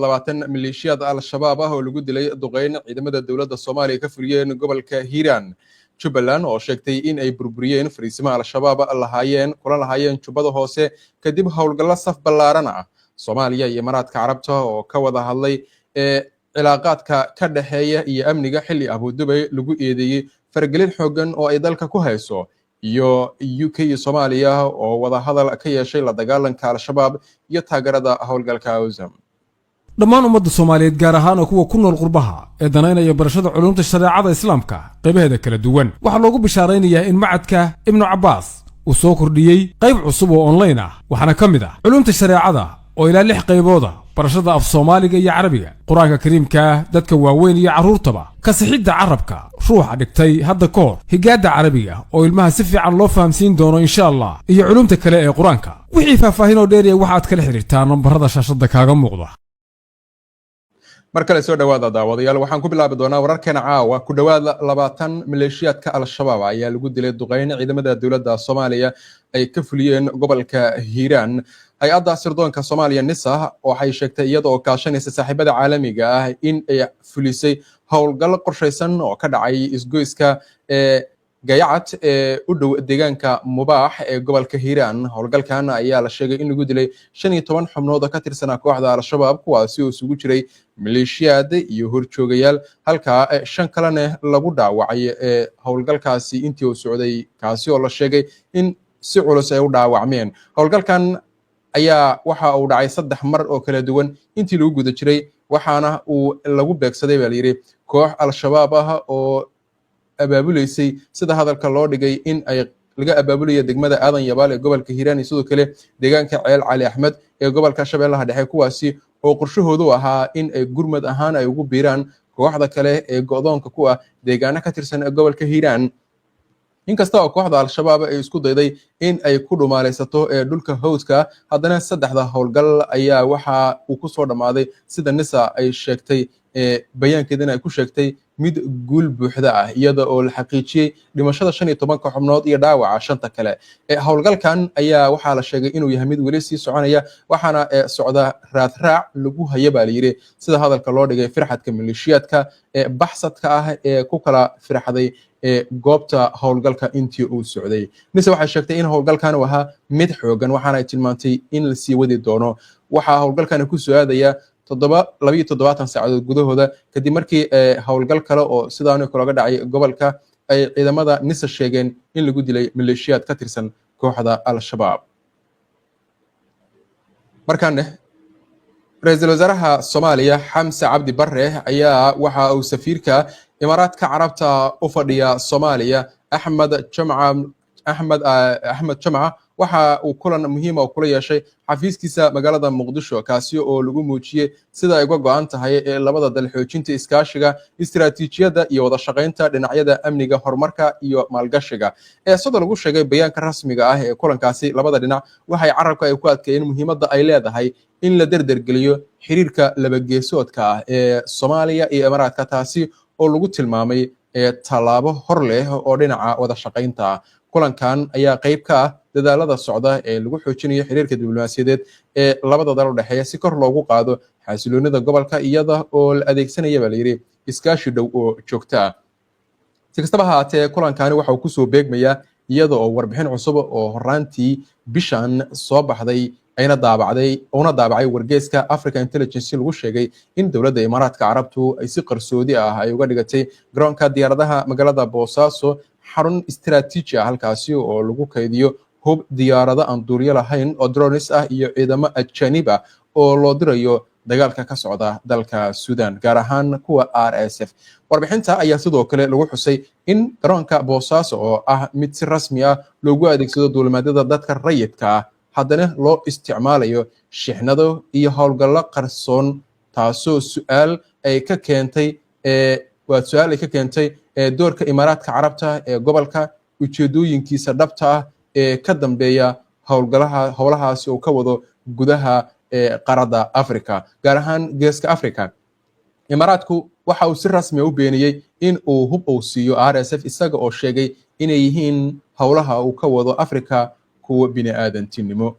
20 maleeshiyaad Al-Shabaab ah oo lagu dilay duqeyn ciidamada dowladda Soomaaliya ka fuliyeen gobolka Hiiraan. Jubbaland oo sheegtay in ay burburiyeen fariisimaha Al-Shabaab lahaayeen kula lahaayeen Jubbada Hoose kadib howlgallo saf ballaaran ah. Soomaaliya iyo Imaaraadka Carabta oo ka wada hadlay ee cilaaqaadka ka dhexeeya iyo amniga, xilli Abudubay lagu eedeeyey faragelin xooggan oo ay dalka ku hayso. Iyo UK iyo Soomaaliya oo wada hadal ka yeeshay la dagaalanka Al-Shabaab iyo taageerada howlgalka AUSSOM. Dhammaan ummadda Soomaaliyeed, gaar ahaan oo kuwa ku nool qurbaha ee danaynaya barashada culuumta shareecada Islaamka qaybaheeda kala duwan, waxaa loogu bishaaraynayaa in Macadka Ibnu Cabbaas uu soo kordhiyey qayb cusub oo online ah. Waxaana ka mid ah culuumta shareecada oo ilaa lix qaybooda: barashada af Soomaaliga iyo Carabiga, Qur-aanka Kariimka dadka waaweyn iyo carruurtaba, kasixidda carabka ruuxa dhigtay hadda ka hor, higaadda Carabiga oo ilmaha si fiican loo fahamsiin doono, insha Allah, iyo culuumta kale ee Qur-aanka. Wixii faahfaahin oo dheeriya waxaad kala xidhiirtaa nambarada shaashadda kaaga muuqda. Mar kale soo dhawaada, daawadayaal. Waxaan ku bilaabi doonaa wararkeena caawa. Ku dhowaad 20 maleeshiyaadka Al-Shabaab ayaa lagu dilay duqeyn ciidamada dowladda Soomaaliya ay ka fuliyeen gobolka Hiiraan. Hay-adda sirdoonka Soomaaliya, NISA, waxay sheegtay, iyada oo kaashanaysa saaxiibada caalamiga ah, in ay fulisay howlgal qorshaysan oo ka dhacay isgoyska ee Gayacad ee u dhow deegaanka Mubaax ee gobolka Hiiraan. Howlgalkan ayaa la sheegay in lagu dilay 15 xubnood oo ka tirsanaa kooxda Al-Shabaab, kuwaasi oo isugu jiray maleeshiyaad iyo horjoogayaal, halka shan kalena lagu dhaawacay ee howlgalkaasi intii uu socday, kaasi oo la sheegay in si culus ay u dhaawacmeen. Howlgalkan ayaa waxa uu dhacay saddex mar oo kala duwan intii lagu guda jiray, waxaana uu lagu beegsaday, baa layidhi, koox Al-Shabaab ah oo abaabuleysay, sida hadalka loo dhigay, in ay laga abaabulaya degmada Aadan Yabaal ee gobolka Hiiraan iyo sidoo kale deegaanka Ceel Cali Axmed ee gobolka Shabeellaha Dhexe, kuwaasi oo qorshahoodu ahaa in ay gurmad ahaan ay ugu biiraan kooxda kale ee go'doonka ku ah deegaano ka tirsan gobolka Hiiraan. Inkasta oo kooxda Al-Shabaab ay isku dayday in ay ku dhumaalaysato ee dhulka hawdka, haddana saddexda howlgal ayaa waxa uu ku soo dhammaaday, sida NISA ay sheegtay bayaankeedana ay ku sheegtay, mid guul buuxda ah, iyada oo la xaqiijiyey dhimashada 15-ka xubnood iyo dhaawaca shanta kale. Howlgalkan ayaa waxaa la sheegay inuu yahay mid weli sii soconaya, waxaana socda raadraac lagu haya, baa layidhi, sida hadalka loo dhigay, firxadka maleeshiyaadka ee baxsadka ah ee ku kala firxaday goobta howlgalka intii uu socday. NISA waxay sheegtay in howlgalkan uu ahaa mid xoogan, waxaana ay tilmaantay in la sii wadi doono. Waxaa howlgalkani ku soo aadaya 72 saacadood gudahooda kadib markii howlgal kale oo sidaani kaloga dhacay gobolka ay ciidamada NISA sheegeen in lagu dilay maleeshiyaad ka tirsan kooxda Al-Shabaab. Markaane, ra-iisul wasaaraha Soomaaliya Xamse Cabdi Barre ayaa waxa uu safiirka Imaaraadka Carabta u fadhiya Soomaaliya, Axmed Jamca Axmed Jamca, waxa uu kulan muhiima kula yeeshay xafiiskiisa magaalada Muqdisho, kaasi oo lagu muujiyey sida ay uga go'an tahay ee labada dal xoojinta iskaashiga, istiraatiijiyadda iyo wada shaqaynta dhinacyada amniga, horumarka iyo maalgashiga. Ee sida lagu sheegay bayaanka rasmiga ah ee kulankaasi, labada dhinac waxay carabka ay ku adkeeyeen muhiimadda ay leedahay in la derdergeliyo xiriirka labageesoodka ah ee Soomaaliya iyo Imaaraadka, taasi oo lagu tilmaamay tallaabo hor leh oo dhinaca wada shaqaynta ah. Kulankan ayaa qayb ka ah dadaalada socda ee lagu xoojinayo xiriirka diblomaasiyadeed ee labada dal u dhexeeya, si kor loogu qaado xasiloonida gobolka, iyada oo la adeegsanaya, baa layidhi, iskaashi dhow oo joogto ah. Si kastaba haatee, kulankani waxa uu kusoo beegmayaa iyada oo warbixin cusub oo horaantii bishan soo baxday ayna daabacday una daabacay wargeyska Africa Intelligence lagu sheegay in dowladda Imaaraadka Carabtu ay si qarsoodi ah ay uga dhigatay garoonka diyaaradaha magaalada Boosaaso xarun istiraatiiji ah, halkaasi oo lagu kaydiyo hub, diyaarado aan duuliyo lahayn oo drones ah iyo ciidamo ajaanib ah oo loo dirayo dagaalka ka socda dalka Sudan, gaar ahaan kuwa RSF. Warbixinta ayaa sidoo kale lagu xusay in garoonka Boosaaso oo ah mid si rasmi ah loogu adeegsado duulimaadyada dadka rayidka ah, haddana loo isticmaalayo shixnado iyo howlgallo qarsoon, taasoo su-aal ay ka keentay, waa su-aal ay ka keentay doorka Imaaraadka Carabta ee gobolka, ujeedooyinkiisa dhabta ah ee ka dambeeya howlgalaha howlahaasi uu ka wado gudaha qaaradda Africa, gaar ahaan Geeska Africa. Imaaraadku waxa uu si rasmi u beeniyey in uu hub uu siiyo RSF, isaga oo sheegay inay yihiin howlaha uu ka wado Africa kuwa bini aadantinimo.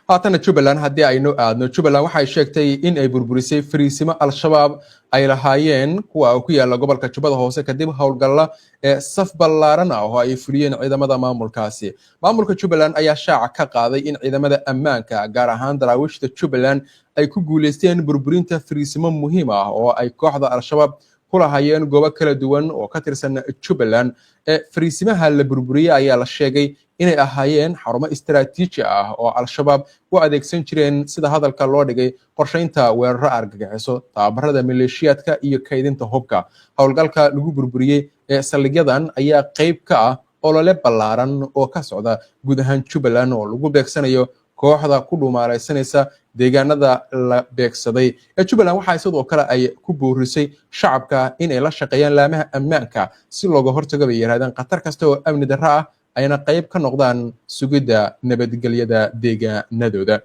Haatana Jubbaland haddii aynu aadno, Jubbaland waxay sheegtay in ay burburisay fariisimo Al-Shabaab ay lahaayeen, kuwa ku yaala gobolka Jubbada Hoose, kadib howlgalla ee saf ballaaran ah oo ay fuliyeen ciidamada maamulkaasi. Maamulka Jubbaland ayaa shaaca ka qaaday in ciidamada ammaanka, gaar ahaan daraawiishta Jubbaland, ay ku guuleysteen burburinta fariisimo muhiim ah oo ay kooxda Al-Shabaab ku lahaayeen goobo kala duwan oo ka tirsan Jubbaland. Ee fariisimaha la burburiyey ayaa la sheegay inay ahaayeen xarumo istaraatiiji ah oo Al-Shabaab u adeegsan jireen, sida hadalka loo dhigay, qorsheynta weeraro argagixiso, tababarada maleeshiyaadka iyo kaydinta hubka. Howlgalka lagu burburiyey ee saldhigyadan ayaa qayb ka ah olole ballaaran oo ka socda guud ahaan Jubbaland oo lagu beegsanayo kooxda ku dhumaalaysanaysa deegaanada la beegsaday. Ee Jubbaland waxaa sidoo kale ay ku boorisay shacabka in ay la shaqeeyaan laamaha ammaanka si looga hortago, bay yidhahdeen, khatar kasta oo amni darro ah, ayna qayb ka noqdaan sugidda nabadgelyada deegaanadooda.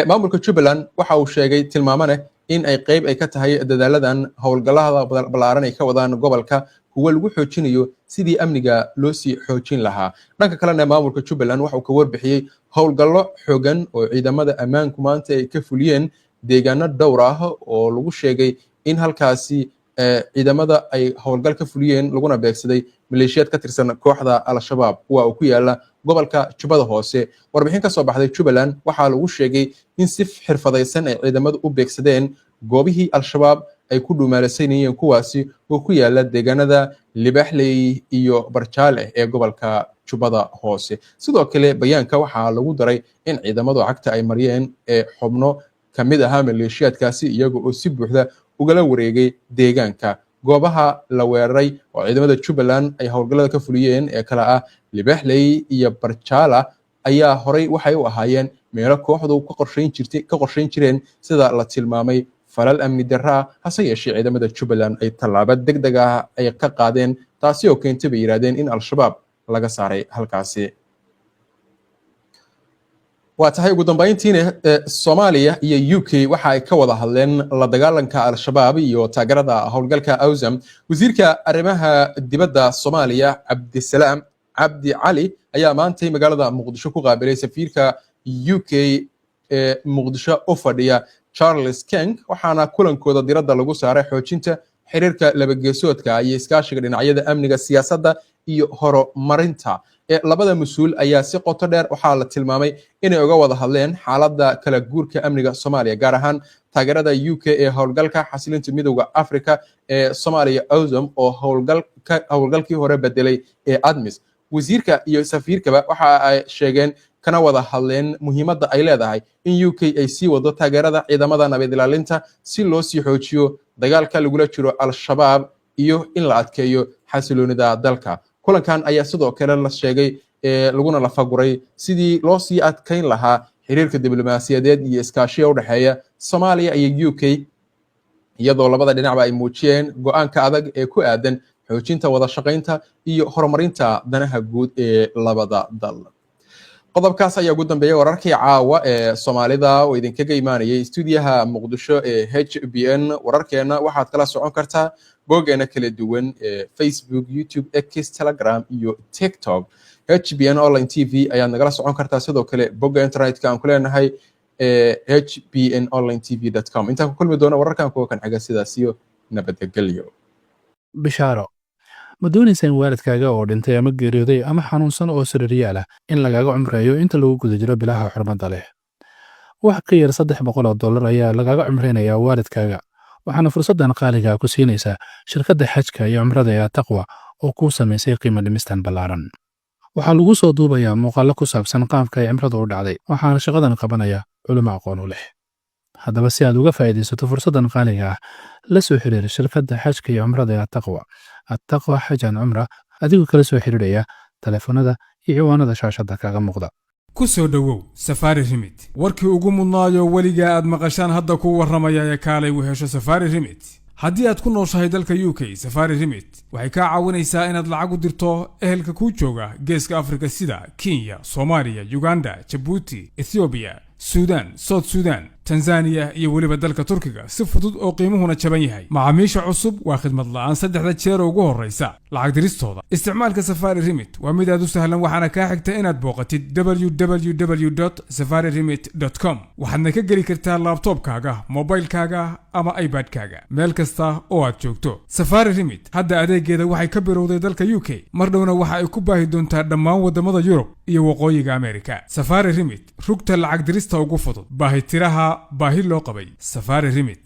Maamulka Jubbaland waxa uu sheegay tilmaamane in ay qayb ay ka tahay dadaaladan howlgallada ballaaran ay ka wadaan gobolka kuwa lagu xoojinayo sidii amniga loo sii xoojin lahaa. Dhanka kalena, maamulka Jubbaland waxa uu ka warbixiyey howlgallo xoogan oo ciidamada ammaanku maanta ay ka fuliyeen deegaano dhowr ah oo lagu sheegay in halkaasi ciidamada ay howlgal ka fuliyeen, laguna beegsaday maleeshiyaad ka tirsan kooxda Al-Shabaab, kuwa uu ku yaala gobolka Jubbada Hoose. Warbixin ka soo baxday Jubbaland waxaa lagu sheegay in si xirfadaysan ay ciidamadu u beegsadeen goobihii Al-Shabaab ay ku dhuumaalasanayeen, kuwaasi oo ku yaala deegaanada Libaxley iyo Barjaale ee gobolka Jubbada Hoose. Sidoo kale, bayaanka waxaa lagu daray in ciidamadu cagta ay mariyeen ee xubno ka mid ahaa maleeshiyaadkaasi, iyaga oo si buuxda ugala wareegay deegaanka. Goobaha la weeraray oo ciidamada Jubbaland ay howlgallada ka fuliyeen ee kala ah Libaxley iyo Barjaala ayaa horay waxay u ahaayeen meelo kooxdu ka qorshayn jireen, sida la tilmaamay, falal amni darra ah. Hase yeeshee, ciidamada Jubbaland ay tallaabo deg deg ah ay ka qaadeen, taasi oo keentay, bay yidhahdeen, in Al-Shabaab laga saaray halkaasi. Waa tahay. Ugu dambeyntiina, Soomaaliya iyo UK waxa ay ka wada hadleen la dagaalanka Al-Shabaab iyo taageerada howlgalka AUSSOM. Wasiirka arrimaha dibadda Soomaaliya, Cabdisalaam Cabdi Cali, ayaa maantay magaalada Muqdisho ku qaabilay safiirka UK ee Muqdisho u fadhiya, Charles Keng, waxaana kulankooda diradda lagu saaray xoojinta xiriirka labageesoodka iyo iskaashiga dhinacyada amniga, siyaasadda iyo horumarinta. Labada mas-uul ayaa si qoto dheer waxaa la tilmaamay inay uga wada hadleen xaaladda kala guurka amniga Soomaaliya, gaar ahaan taageerada UK ee howlgalka xasilinta Midowda Africa ee Soomaaliya, AUSSOM, oo howlgalkii hore bedelay ee ATMIS. Wasiirka iyo safiirkaba waxa ay sheegeen kana wada hadleen muhiimadda ay leedahay in UK ay sii wado taageerada ciidamada nabad ilaalinta si loo sii xoojiyo dagaalka lagula jiro Al-Shabaab iyo in la adkeeyo xasiloonida dalka. Kulankan ayaa sidoo kale la sheegay laguna lafaguray sidii loo sii adkeyn lahaa xiriirka diblomaasiyadeed iyo iskaashiga u dhexeeya Soomaaliya iyo UK, iyadoo labada dhinacba ay muujiyeen go-aanka adag ee ku aadan xoojinta wada shaqaynta iyo horumarinta danaha guud ee labada dal. Qodobkaas ayaa ugu dambeeyay wararkii caawa ee Soomaalida oo idinkaga imaanayay stuudiyaha Muqdisho ee HBN. Wararkeena waxaad kala socon kartaa boggeena kala duwan ee Facebook, YouTube, X, Telegram iyo TikTok. HBN Online TV ayaad nagala socon kartaa, sidoo kale bogga internetka aan ku leenahay ee hbnonlinetv.com. Intaan ku kulmi doono wararkan kuwa kan xiga, sidaas iyo nabadgelyo. Bishaaro! Ma doonaysaa in waalidkaaga oo dhintay ama geeriyooday ama xanuunsan oo sariiryaal ah in lagaaga cumreeyo inta lagu guda jiro bilaha xurmadda leh? Wax ka yar $300 ayaa lagaaga cumreynayaa waalidkaaga, waxaana fursaddan qaaliga ku siinaysaa shirkadda xajka iyo cumrada ee Taqwa oo kuu samaysay qiimo dhimistan ballaaran. Waxaa lagu soo duubayaa muuqaallo ku saabsan qaabka ay cimradu u dhacday, waxaana shaqadan qabanaya culimo aqoon u leh. Haddaba, si aad uga faa'iidaysato fursaddan qaaliga ah, la soo xiriir shirkadda xajka iyo cumrada ee Attaqwa, Attaqwa Xaj and Cumra, adigoo kala soo xiriiraya taleefanada iyo ciwaanada shaashadda kaga muuqda. Ku soo dhowow Safari Remit. Warkii ugu mudnaayo weligaa aad maqashaan hadda kuu warramaya ee kaalay u hesho Safari Remit. Haddii aad ku nooshahay dalka UK, Safari Remit waxay kaa caawinaysaa inaad lacag u dirto ehelka kuu jooga Geeska Afrika, sida Kenya, Soomaaliya, Uganda, Jabuuti, Ethoobiya. Suudaan, South Sudan, Tanzaniya iyo weliba dalka Turkiga si fudud oo qiimuhuna jaban yahay. Macaamiisha cusub waa khidmad la'aan 3da jeer ugu horraysa lacag diristooda. Isticmaalka Safari Remit waa mid aad u sahlan, waxaana kaa xigta inaad booqatid www Safari Remit com. Waxaadna ka geli kartaa laptopkaaga, mobilkaaga ama iPadkaaga meel kasta oo aad joogto. Safari Remit hadda adeegeeda waxay ka bilowday dalka UK, mar dhowna waxa ay ku baahi doontaa dhammaan waddamada Yurub iyo Waqooyiga Amerika. Safari Remit, rugta lacag dirista ugu fudud, baahitiraha baahi loo qabay. Safari Remit.